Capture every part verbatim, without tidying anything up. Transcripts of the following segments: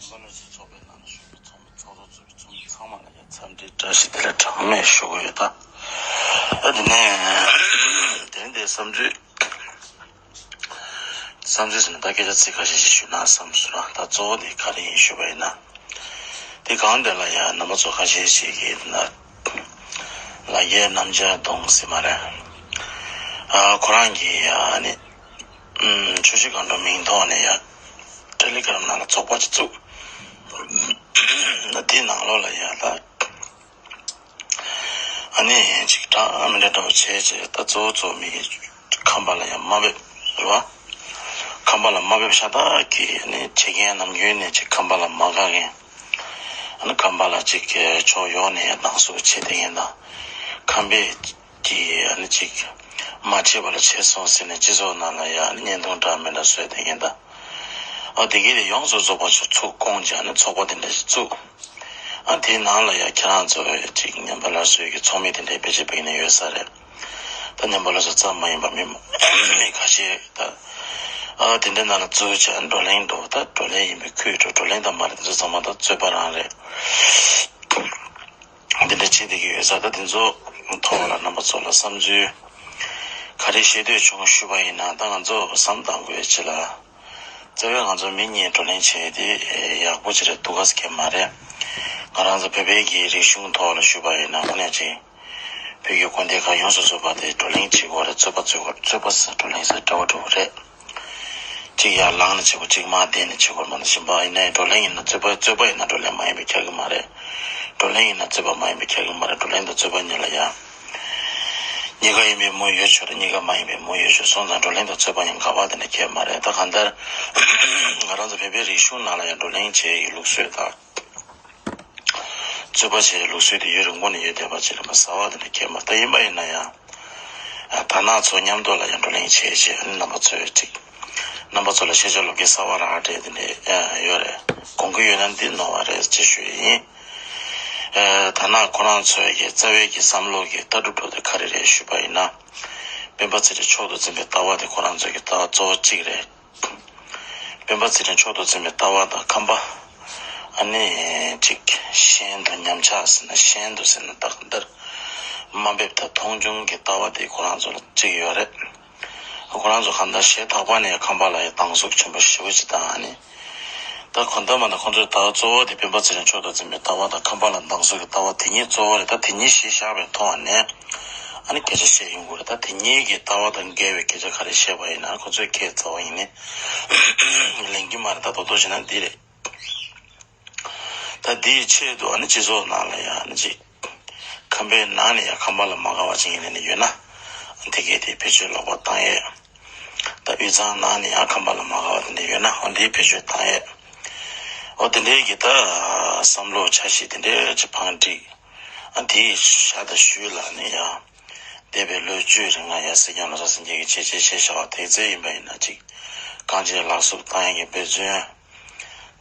བསམ་བློ་ཞིག་ཚོགས་པའི་ནང་ལ་ཞུགས་པའི་ཚོགས་མི་ཚོགས་གཙོ་གཙོས་པའི་ཚོགས་མི་ཚང་མ་ལ་ཡང་འཚམས་འདྲི་བཀྲ་ཤིས་བདེ་ལེགས་གྲངས་མེད་ཞུ་གི་ཡོད། ད་ཨ་དེ་ནས་དེ་རིང་འདིར་བསམ་ཚུལ་བསམ་ཚུལ་ཟེར་ན་ད་སྐད་ཆ་ཚིག་ཁ་ཤས་ཤིག་ཞུས་ན་བསམ་སོང་། ད་གཙོ་བོ་དེ་ག་རེ་ཡིན་ཞུས་པ་ཡིན་ན། དེ་གང་དེ་ལ་ཡང་རྣམ་པ་ཚོ་ཁ་ཤས་ཤིག་གིས་ན་ལ་རྒྱའི་རྣམ་རྒྱལ་གདོང་ཟེར་མ་རེད། ཨ་ཁོ་རང་གིས་ཡང་ནི་ཆུ་བཞི་སྒང་དྲུག་མིང་ཐོག་ནས་ཡང་ཊེ་ལི་གྷ་རམ་ནང་ལ་ཚོགས་པ་ཅིག་བཙུགས། དེའི་ནང་ལོགས་ལ་ཡང་ལ་ཨ་ནི་ཅིག་འདྲ་མི་འདྲ་འདྲ་བོ་བྱས་བྱས། ད་གཙོ་བོ་གཙོ་བོ་མི་ཁམས་པ་ལ་ཡང་དམའ་འབེབས་རེད་བ། ཁམས་པ་ལ་དམའ་འབེབས་ཤ་སྟག་གིས་ཨ་ནི་བྱེད་མཁན་ནམ་རྒྱུན་ནས་ཅིག་ཁམས་པ་ལ་མ་དགའ་མཁན། ཨ་ནི་ཁམས་པ་ལ་ཅིག་ཕྱོགས་ཡོངས་ནས་ཡང་སྡང་ཟུག་བྱེད་བསྡད་མཁན་དང་། ཁམས་པས་ཀྱིས་ཨ་ནི་ཅིག་མ་བྱས་པ་ལ་བྱས་སོང་ཟེར་ནས་སྤྱི་ཚོགས་ནང་ལ་ཡང་ཨ་ནི་བརྙན་ཐུང་འདྲ་མི་འདྲ་བཟོས་བསྡད་མཁན་དང་། ཨ་དེ་གས་དེ་ཡོངས་སུ་རྫོགས་པ་ཚུར་ཚུར་བསྐོང་བྱས་ཨ་ནི་ཚོགས་པ་དེ་འདྲ་ཞིག་བཙུགས། ཨ་དེའི་ནང་ལ་ཡང་ཁྱེད་རང་ཚོ་ཅིག་ཉམས་པ་སླར་གསོའི་གི་ཚོགས་མི་དེ་འདྲའི་ཕལ་ཆེར་བེད་ནས་ཡོད་ས་རེད། ད་ཉམས་པ་སླར་གསོ་ཙམ་མ་ཡིན་པ་མི་མི་ཁ་ཤས་ད་ཨ་དེ་འདྲའི་ནང་ལ་འཛུལ་བྱས་བགྲོ་གླེང་འགྲོ། ད་བགྲོ་གླེང་ཡིན་པའི་ཁུལ་འགྲོ། བགྲོ་གླེང་དང་མ་རེད། དེ་ཚོ་ཚང་མ་ད་རྩོད་པ་རང་རེད། འདི་འདྲ་བྱེད་བསྡད་ཀྱི་ཡོད་ས། ད་དེ་ཚོ་ཐོག་ལ་རྣམ་པ་ཚོ་ལ་བསམ་ཚུལ་ག་རེ་བཤད་འདོད་བྱུང་ཞུས་པ་ཡིན་ན། ད་ང་ཚོ་བསམ་བཏང་དགོས་ཅི་ལ། རྩ་བའི་ང་ཚོ་མི་གཉིས་བགྲོ་གླེང་བྱས་ཏེ་ཡག་པོ་ཅིག་རེད་འདུག་ག་ཟེར་མཁན་མ་རེད། ང་རང་ཚོ་བོད་པའི་གི་རིག་གཞུང་ཐོག་ལ་ཞུས་པ་ཡིན་ན་དངོས་གནས་ཅིག་བོད་ཀྱི་དགོན་སྡེ་ཁག་ཡོངས་སུ་རྫོགས་པ་དེ་བགྲོ་གླེང་བྱེད་དགོས་རེད། རྩོད་པ་རྩོད་དགོས། རྩོད་པ་ཟེར་བགྲོ་གླེང་ཟེར་འདྲ་བོ་འདྲ་བོ་རེད། གཅིག་ཡར་ལངས་ནས་བྱེད་དགོས། གཅིག་མར་བསྡད་ནས་བྱེད་དགོས། མ་གཏོགས་གཞན་པ་ཡིན་ནའི་བགྲོ་གླེང་ཡིན་ན་རྩོད་པ། རྩོད་པ་ཡིན་ན་བགྲོ་གླེང་མ་ཡིན་པའི་ཁྱབ་ཀྱི་མ་རེད། བགྲོ་གླེང་ཡིན་ན་རྩོད་པ་མ་ཡིན་པའི་ཁྱབ་ཀྱི་མ་རེད། བགྲོ་གླེང་དང་རྩོད་པ་གཉིས་ལ་ཡང་གཉིས་ཀ་ཡིན་པའི་མུ་ཡོད་ཆོག་རེད། གཉིས་ཀ་མ་ཡིན་པའི་མུ་ཡོད་ཆོག་སོང་ཙང་བགྲོ་གླེང་དང་རྩོད་པ་གཉིས་འགལ་བ་དེ་འདྲ་ཁྱད་མ་རེད། ད་གང་ལྟར་ང་རང་ཚོ་བོད་པའི་རིག་གཞུང་ནང་ལ་ཡང་བགྲོ་གླེང་བྱེད་ཡུལ་ལུགས་སྲོལ་དང་། རྩོད་པ་བྱེད་ལུགས་སྲོལ་དེ་ཡུན་རིང་པོ་ནས་ཡོད་བསྡད་པ་ཅིག་རེད་མ་གསར་བ་དེ་འདྲ་ཁྱད་མ། ད་ཡིན་པ་ཡིན་ན་ཡང་དར་ནག་ཚོ་མཉམ་དུ་ལ་ཡང་བགྲོ་གླེང་བྱེད་བྱེད། རྣམ་པ་ཚོས་ཅིག་རྣམ་པ་ཚོ་ལ་ཤེས་བྱ་ལོ་རྒྱུས་གསར་བ་རང་སྤྲད་དེ་འདྲ་ཡོད་རེད། དགོངས་ཀྱི་ཡོད་ན་འདི་ནོར་བ་རེད་ཅེས་ཞུ་ཡི་ཡིན། དར་ནག་ཁོ་རང་ཚོའི་གི་རྩ་བའི་གི་བསམ་བློ་གི་ལྟ་གྲུབ་འདྲ་བོ་དེ་ག་རེ་རེད་ཞུས་པ་ཡིན་ན། སྤེན་པ་ཚེ་རིང་མཆོག་ཏུ་འཛིན་པའི་ལྟ་བ་དེ་ཁོ་རང་ཚོའི་གི་ལྟ་བ་གཙོ་བོ་གཅིག་རེད། སྤེན་པ་ཚེ་རིང་མཆོག་ཏུ་འཛིན་པའི་ལྟ་བ་དང་ཁམས་པ་ཨ་ནི་ཅིག་ཤིན་ཏུ་ཉམས་ཆག་ཟེར་ན་ཤིན་ཏུ་ཟེར་ན་ད་གང་ལྟར་དམའ་འབེབས་དང་མཐོང་ཆུང་གི་ལྟ་བ་དེ་ཁོ་རང་ཚོ་ལ་གཅིག་ཡོད་རེད། ཁོ་རང་ཚོ་གང་ལྟར་གཞན་དག་པ་ནས་ཁམས་པ་ལ་ཡང་སྡང་ཟུག་ཆེན་པོ་ཞེ་པོ་ཅིག་དང་ཨ་ནི། ད་གང་ལྟར་མ་ན་ཁོ་ཚོའི་ལྟ་བ་གཙོ་བོ་དེ་སྤེན་པ་ཚེ་རིང་མཆོག་ཏུ་འཛིན་པའི་ལྟ་བ་དང་ཁམས་པ་ལ་སྡང་ཟུག་གི་ལྟ་བ་དེ་གཉིས་གཙོ་བོ་རེད། ད་དེ་གཉིས་གཞི་བཞག་པའི་ཐོག་ནས་ཨ་ནི་སྐད་ཆ་བཤད་ཡོང་གི་རེད། ད་དེ་གཉིས་ཀྱི་ལྟ་བ་དང་འགལ་བའི་སྐད་ཆ་ག་རེ་བཤད་པ་ཡིན་ན་ཁོ་ཚོས་ཁས་ཚ་བ་ཡིན་ནི་ལེན་གྱི་མ་རེད། ད་དོ་དོ་བྱས་ན་འདི་རེད། ད་འདིའི་ཆེད་དུ་ཨ་ནི་སྤྱི་ཚོགས་ནང་ལ་ཡང་ཨ་ནི་ཅིག་ཁམས་པའི་ནང་ནས་ཡང་ཁམས་པ་ལ་མ་དགའ་བ་ཅིག་ཡིན་ནས་ཡོད་ན་དེ་གས་དེ་བེད་སྤྱོད་ལོག་པ་བཏང་ཡས། ད་དབུས་གཙང་ནང་ནས་ཡང་ཁམས་པ་ལ་མ་དགའ་བ་དེ་འདྲ་ཡོད་ན་འོ་འདི་བེད་སྤྱོད་བཏང་ཡས། འོ་དེ་འདྲའི་གི་ད་བསམ་བློ་འཆར་གཞི་དེ་འདྲའི་ཅིག་བང་སྒྲིག་ཨ་དེའི་ཤ་དང་ཤུལ་ལ་ནི་ཡང་འདས་པའི་ལོ་བཅུའི་རིང་ལ་ཡང་སྲིད་སྐྱོང་ལོ་ཙཱ་སེང་གེ་གིས་བྱས་རྗེས་བྱས་བཞག་པ་དེ་ཚོ་ཡིན་པ་ཡིན་ན་ཅིག་རྐང་རྗེས་ལག་སུབ་བཏང་ཡས་ཀྱི་འབད་བརྩོན།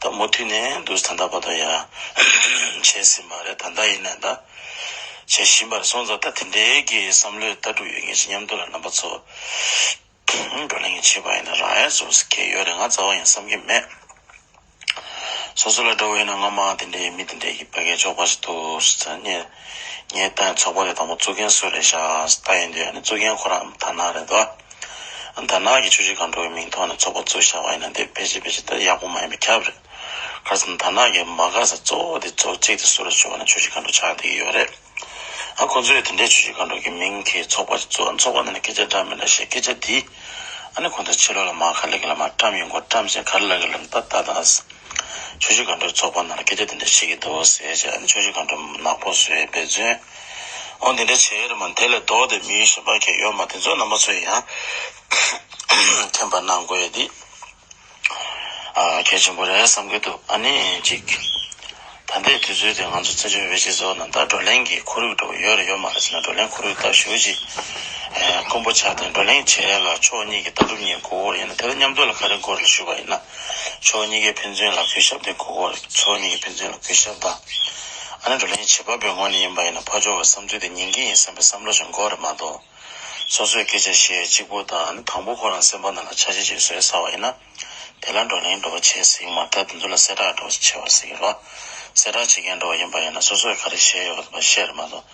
ད་མུ་མཐུད་ནས་འདུག་ད་ལྟ་བར་དུ་ཡང་བྱས་ཟིན་པ་རེད། ད་ལྟ་ཡིན་ནའི་ད་བྱེད་བཞིན་པ་རེད། སོང་ཙང་ད་དེ་འདྲའི་གི་བསམ་བློའི་ལྟ་གྲུབ་ཡོད་མཁན་ཞིག་མཉམ་དུ་ལ་རྣམ་པ་ཚོ་བགྲོ་གླེང་བྱེད་པ་ཡིན་ན་རག་ཡ་བཟོ་ཟེར་མཁན་ཡོད་རེད། ང་རྩ་བ་ཡང་བསམ་གྱི་མེད། སོ་སོ་ལ་འདྲ་བོ་ཡིན་ན་སྔ་མ་དེ་འདྲའི་མི་དེ་འདྲའི་གི་ཕ་གིའི་ཕྱོགས་པ་ཞིག་འདུག་ཟེར་ངས་ངས་ད་ཚོགས་པ་དེ་དང་པོ་བཙུགས་མཁན་སུ་རེད་ཤག་ལྟ་ཡིན་དུས་ཨ་ནི་བཙུགས་མཁན་ཁོ་རང་དར་ནག་རེད་དོ། དར་ནག་གི་ཆུ་བཞི་སྒང་དྲུག་གི་མིང་ཐོག་ནས་ཚོགས་པ་བཙུགས་བཞག་པ་ཡིན་ན་དེ་ཕལ་ཆེར་ཕལ་ཆེར་ད་ཡག་པོ་མ་ཡིན་པའི་ཁྱབ་རེད། ག་རེ་ཟེར་ན་དར་ནག་གི་མ་དགའ་ས་གཙོ་བོ་དེ་གཙོ་བོ་གཅིག་དེ་སུ་རེད་ཞུ་བ་ན་ཆུ་བཞི་སྒང་དྲུག་ཆགས་བསྡད་ཀྱི་ཡོད་རེད། ཨ་ཁོ་ཚོས་དེ་འདྲའི་ཆུ་བཞི་སྒང་དྲུག་གི་མིང་གི་ཚོགས་པ་ཞིག་བཙུགས། ཨ་ཚོགས་པ་ནང་ནས་སྐད་ཆ་འདྲ་མི་འདྲ་བཤད། སྐད་ཆ་དེ་ཨ་ནི་ཁོ་ཚོ་ཕྱི་ལོགས་ལ་མར་ག་ལེ་ག་ལེ་མར་བཀྲམ་ཡོང་གོ། བཀྲམ་བྱས་ག་རེ་ལབ་ཀྱི་ལབ་ན་ད་ད་ད་ཆུ་བཞི་སྒང་དྲུག་ཚོགས་པ་ནང་ལ་སྐད་ཆ་དེ་འདྲ་བཤད་ཀྱི་འདུག་ཟེར་བྱས་ཨ་ནི་ཆུ་བཞི་སྒང་དྲུག་ནག་པོ་བཟོས་འབད་བརྩོན། ཨོ་འདི་འདྲ་བྱས་རེད་མ། དེ་ལས་ལྡོག་སྟེ་མི་གཞན་པ་གང་ཡོད་མ། དེ་ཚོ་རྣམ་པ་ཚོས་ཡང་མཁྱེན་པ་གནང་དགོས་ཡ་དེ། ཨ་གལ་ཆེན་པོ་རེད་བསམ་གྱི་འདུག་ཨ་ནི་ཅིག་ད་ལྟའི་དུས་ཚོད་དེ་ང་ཚོ་བཙན་བྱོལ་བོད་མིའི་སྤྱི་ཚོགས་ནང་ད་བགྲོ་གླེང་གི་ཁོར་ཡུག་འདྲ་བོ་ཡོད་རེད་ཡོད་མ་རེད་ཟེར་ན། བགྲོ་གླེང་ཁོར་ཡུག་ད་ཞེ་པོ་ཅིག་དཀོན་པོ་ཆགས་ཏེ། བགྲོ་གླེང་བྱེད་ཡ་ལ་ཕྱོགས་གཉིས་ཀྱི་ལྟ་གྲུབ་གཉིས་དགོས་ཀྱི་ཡོད་རེད། ཡིན་ན་དེ་ལ་མཉམ་དུ་ལ་ག་རེ་དགོས་རེད་ཞུས་པ་ཡིན་ན། ཕྱོགས་གཉིས་ཀའི་ཕན་ཚུན་ལ་གུས་ཞབས་དེ་དགོས་ཀྱི་ཡོད་རེད། ཕྱོགས་གཉིས་ཀྱི་ཕན་ཚུན་ལ་གུས་ཞབས་དང་། ཨ་ནི་བགྲོ་གླེང་བྱེད་པ་པོའི་ངོས་ནས་ཡིན་པ་ཡིན་ན་ཕར་ཕྱོགས་ཀྱི་བསམ་ཚུལ་དེ་ཉན་གྱི་ཡིན་བསམ་པའི་བསམ་བློ་ཞིག་དགོས་རེད་མ་གཏོགས། སོ་སོའི་སྐད་ཆ་བཤད་གཅིག་པོ་དང་ཨ་ནི་དང་པོ་ཁོ་རང་སེམས་པ་ནང་ལ་འཆར་གཞི་ཅིག་བཟོས་ཚར་བ་ཡིན་ན། དེ་ལ་བགྲོ་གླེང་འགྲོ་བ་བྱེད་སྲིད་མ་ཐག་དེ་ཚོ་ལ་གསལ་བསྒྲགས་འགྲོ་བ་བྱེད་པ་ཟེར་གི་རོ། གསལ་བསྒྲགས་བྱེད་མཁན་འགྲོ་བ་ཡིན་པ་ཡིན་ན་སོ་སོས་ག་རེ་བཤད་ཡོད་པ་བཤད་རེད་མ་གཏོགས་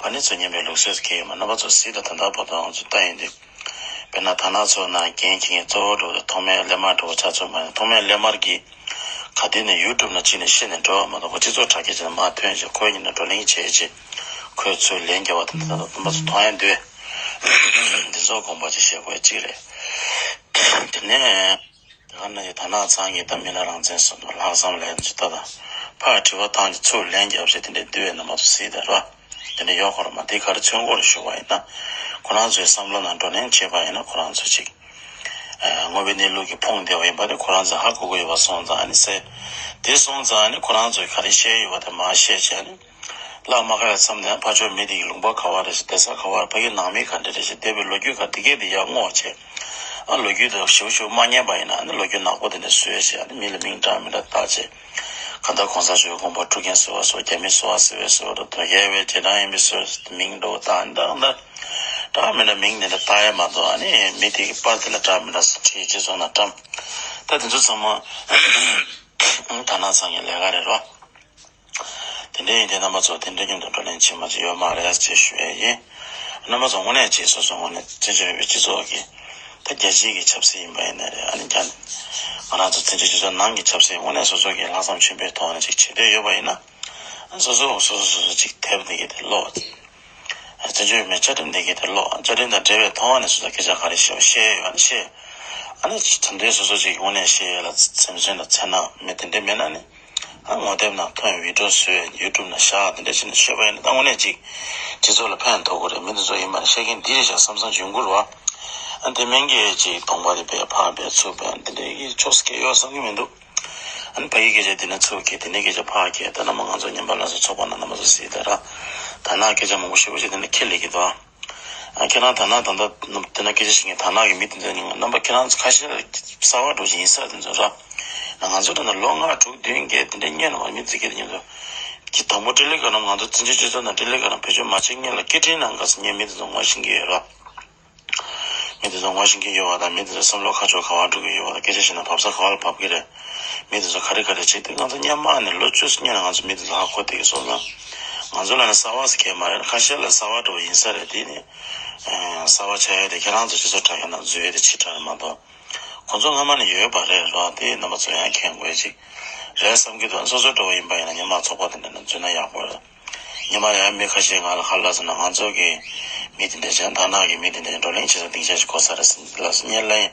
ཕར་ནི་ཚུར་ཉན་པའི་ལུགས་སྲོལ་གལ་ཡོད་མ་རྣམ་པ་ཚོ་སྲིད་དང་ད་ལྟ་བར་དུ་ང་ཚོ་ལྟ་ཡིན་དུས། དཔེར་ན་དར་ནག་ཚོ་ནང་འགན་འཁྱེར་མཁན་གཙོ་བོ་འགྲོ་བ་ཐོགས་མེད་ཀླད་དམར་འགྲོ་བ་ཆ་ཚང་མ་ཡིན་ཐོགས་མེད་ཀླད་དམར་གྱིས་ག་དུས་ནས་ཡུ་ཊུབ་ནང་ཅིག་ནས་ཤེས་ནས་འགྲོ་བ་མ་གཏོགས་སྤྱི་ཚོགས་དྲ་རྒྱ་ཅིག་ནས་མར་ཐོན་བྱས་ཁོའི་ཉིན་ནས་བགྲོ་གླེང་བྱས་བྱས་ཁོས་ཚུར་ལན་རྒྱབ་པ་དེ་འདྲ་རྣམ་པ་ཚོ་མཐོང་ཡ་འདུག་འདི་ཚོ་དགོངས་པ་ཅིག་བཞེས་དགོས་གཅིག་རེད། དེ་ནས། དེ་ག་ནང་བཞིན་དར་ནག་ཚང་གིས་ད་མི་ལ་རང་བཙན་སོགས་ལྷག་བསམ་ལས་ཇི་ལྟ་དང་། ཕར་དྲི་བ་བཏང་རྗེས་ཚུར་ལན་རྒྱབ་བྱས་དེ་འདྲའི་འདུལ་བའི་རྣམ་པ་ཚོ་སྲིད་དེ་རོ། དེ་འདྲ་ཡོད་ཁོ་ར་མ་དེ་ག་རེ་མཚོན་གོ་རེ་ཞུ་བ་ཡིན་ན། ཁོ་རང་ཚོའི་བསམ་བློ་ནང་བགྲོ་གླེང་བྱེད་པ་ཡིན་ན་ཁོ་རང་ཚོ་ཅིག་དངོས་པོའི་གནས་ལུགས་ཀྱི་ཕུང་བདེ་བ་ཡིན་པ་དེ་ཁོ་རང་ཚོས་ཧ་གོ་གི་ཡོད་པ་སོང་ཙང་ཨ་ནི་ཟེར། དེ་སོང་ཙང་ཨ་ནི་ཁོ་རང་ཚོས་ག་རེ་བཤད་ཡོད་པ་དེ་མར་བཤད་བྱས་ཨ་ནི། བླ་མ་ཁ་ཡ་མཚམས་ནས་ཕར་ཕྱོགས་མི་དེ་གི་ལུང་པ་ག་བ་རེད་ཞེས་བསྡད་ས་ག་བ་རེད་ཕ་གི་ནང་མི་ག་འདྲ་རེད་ཞེས་བསྡད་པའི་ལོ་རྒྱུས་ག་དེ་གས་དེ་ཡར་སྔོག་བྱས། ཨ་ལོ་རྒྱུས་དེ་ཞིབ་ཞིབ་མ་ཉན་པ་ཡིན་ན་ཨ་ནི་ལོ་རྒྱུས་ནག་པོ་དེ་འདྲ་བཟོས་བྱས་ཨ་ནི་མི་ལ་མིང་འདྲ་མི་འདྲ་བཏགས་བྱས། གང་ལྟར་གོང་ས་མཆོག་དགོངས་པ་འཁྲུལ་མཁན་བཟོ་བ་བཟོ་རྒྱ་མི་བཟོ་བ་ཟེར་བའི་བཟོ་བ་དང་དོལ་རྒྱལ་བའི་རྗེས་འབྲང་ཡིན་པའི་བཟོ་བའི་མིང་འདྲ་བོ་བཏགས་ཨ་ནི་ད་གང་ལྟར་འདྲ་མི་འདྲ་མིང་དེ་འདྲ་བཏགས་ཡ་མ་གཏོགས་ཨ་ནི་མི་དེ་གི་པར་དེ་ལ་འདྲ་མི་འདྲ་ཟེར་བྲིས་རྗེས་ཚོགས་ན་འགྲམ། ད་དེ་ཚོ་ཚང་མ་དར་ནག་ཚང་གི་ལས་ཀ་རེད་རོ། དེ་འདྲ་ཡིན་དུས་རྣམ་པ་ཚོ་དེ་འདྲ་མཉམ་དུ་བགྲོ་གླེང་བྱེད་མ་བྱེད་ཡོད་མ་རེད་ཅེས་ཞུ་ཡས་ཡིན། རྣམ་པ་ཚོ་དངོས་གནས་ཅིག་སོ་སོ་དངོས་གནས་བཙན་བྱོལ་བའི་སྤྱི་ཚོགས་ཀྱི་ད་རྒྱལ་སྤྱིའི་གི་ཆབ་སྲིད་ཡིན་པ་ཡིན་ན་རེད་ཨ་ནི་ཀྱང་ང་རང་ཚོ་བཙན་བྱོལ་སྤྱི་ཚོགས་ནང་གི་ཆབ་སྲིད་དངོས་གནས་སོ་སོ་གི་ལྷག་བསམ་ཆེན་པོའི་ཐོག་ནས་ཅིག་བྱེད་འདོད་ཡོད་པ་ཡིན་ན་སོ་སོ་སོ་སོ་སོ་སོ་ཅིག་དེབ་འདི་གི་དེ་ཀློག་བཙན་བྱོལ་བའི་བཅའ་ཁྲིམས་འདི་གི་དེ་ཀློག་བཅའ་ཁྲིམས་དང་འབྲེལ་བའི་ཐོག་ནས་སོ་སོ་སྐད་ཆ་ག་རེ་བཤད་བཤད་ཡོད་ཨ་ནི་བཤད། ཨ་ནི་ད་ལྟའི་སོ་སོ་ཅིག་དངོས་གནས་བཤད་ཡོད་ལ་སེམས་ཅན་ལ་ཚེར་སྣང་མེད་དེ་འདྲ་མེད་ན་ནི། ཨ་ངོ་དེབ་ནང་ཐོན་བི་ཌིའོ་བཟོས་ཡུ་ཊུབ་ནང་བཞག་དེ་འདྲ་བྱས་ནས་ཤོད་པ་ཡིན་ན་ད་དངོས་གནས་ཅིག་སྤྱི་ཚོགས་ལ་ཕན་ཐོགས་ཀྱི་རེད་མི་འདི་ཚོ་ཡིན་པ་ནི་བཤད་མཁན་འདི་རེད་བཞག་བསམ་བསམ་བྱུང་གི་རེད་བ། ཨ་དེ་མིན་གྱི་ཅིག་གདོང་པ་དེ་བས་ཕར་བས་ཚུར་བས་དེ་འདྲའི་གི་ཕྱོགས་སུ་སྐྱེ་ཡོད་བསམ་གྱི་མི་འདུག་ཨ་ནི་ཕ་གི་སྐད་ཆ་དེ་ནས་ཚུར་ཁྱེར་དེ་ནས་སྐད་ཆ་ཕར་ཁྱེར་ད་ནམ་ང་ཚོ་ཉན་པ་ལ་སོགས་ཚོགས་པ་ནང་རྣམ་པ་ཚོ་སྲིད་དེ་ར་ད་ནང་སྐད་ཆ་མང་པོ་ཞེ་པོ་ཅིག་དེ་ནས་ཁྱེར་ལེ་གི་འདུག་ཨ་ཁྱེད་རང་ད་ནང་ད་ལྟ་དེ་ན་སྐད་ཆ་བཤད་མཁན་ད་ནང་གི་མི་དེ་ཚོ་རྣམ་པ་ཁྱེད་རང་ཚོ་ཁ་ཤས་གསར་བ་འགྲོ་བཞིན་ཡིན་ས་དེ་ཚོ་ར། ང་ཚོ་ད་ལྟ་ལོ་ལྔ་དྲུག་བདུན་བརྒྱད་དེ་འདྲ་སྔོན་ལ་མི་ཚེ་སྐྱེལ་དུས་ཉིན་ཚོ། ཁྱེད་དང་པོ་ཀྲི་ལི་ཀ་རམ་ང་ཚོ་བཙན་བྱོལ་སྤྱི་ཚོགས་ནང་ཀྲི་ལི་ཀ་རམ་བེད་སྤྱོད་མ་བྱེད་སྔོན་ལ་སྐད་འཕྲིན་ནང་ག་ཚོད་ཉན་མི་དེ་ཚོ་ངོ་ཤེས་ཀྱི་ཡོད་ར། མི་དེ་ཚོ་ངོ་ཤེས་ཀྱི་ཡོད་པ་དང་མི་དེ་ཚོ་བསམ་བློ་ཁ་ཕྱོགས་ག་པར་འགྲོ་གི་ཡོད་པ་དང་སྐད་ཆ་བཤད་ན་བབས་ས་ག་པར་བབས་ཀྱི་རེད། མི་དེ་ཚོ་ག་རེ་ག་རེ་བྱེད་དུས་ང་ཚོ་སྔོན་མ་ནས་ལོ་བཅུ་སྔོན་ལ་ང་ཚོ་མི་དེ་ཚོ་ཧ་གོ་བསྡད་ཀྱི་སོང་ཙང་། ང་ཚོ་ལ་ནི་གསར་བ་ཟེར་མཁན་མ་རེད་ཁ་ཤས་ལ་གསར་བ་འགྲོ་བ་ཡིན་ས་རེད་དེ་ནི། གསར་བ་ཆགས་ཡས་དེ་ཁྱེད་རང་ཚོ་སྤྱི་ཚོགས་དྲ་རྒྱ་ནང་འཛུལ་ཡས་དེ་ཕྱི་དྲགས་རེད་མ་གཏོགས། ཁོང་ཚོ་སྔ་མ་ནས་ཡོད་པ་རེད་རོགས་དེ་རྣམ་པ་ཚོ་ཡང་མཁྱེན་དགོས་ཅིག་རེད་བསམ་གྱི་འདུག་སོ་སོའི་འགྲོ་བ་ཡིན་པ་ཡིན་ན་ཉི་མ་ཚོགས་པ་དེ་འདྲ་ནང་འཛུལ་ན་ཡག་པོ་རེད། ཉི་མ་ཡང་མི་ཁ་ཤས་ང་ལ་ཁ་ལ་སོང་ན་ང་ཚོ་གི་མི་དེ་འདྲ་ཅན་ཐ་ན་གི་མི་དེ་འདྲ་བགྲོ་གླེང་བྱེད་ས་སྡིངས་ཆ་ཞིག་དགོས་ས་རེད་ཟེར་ལ་སོ་སྙན་ལ་ཡིན།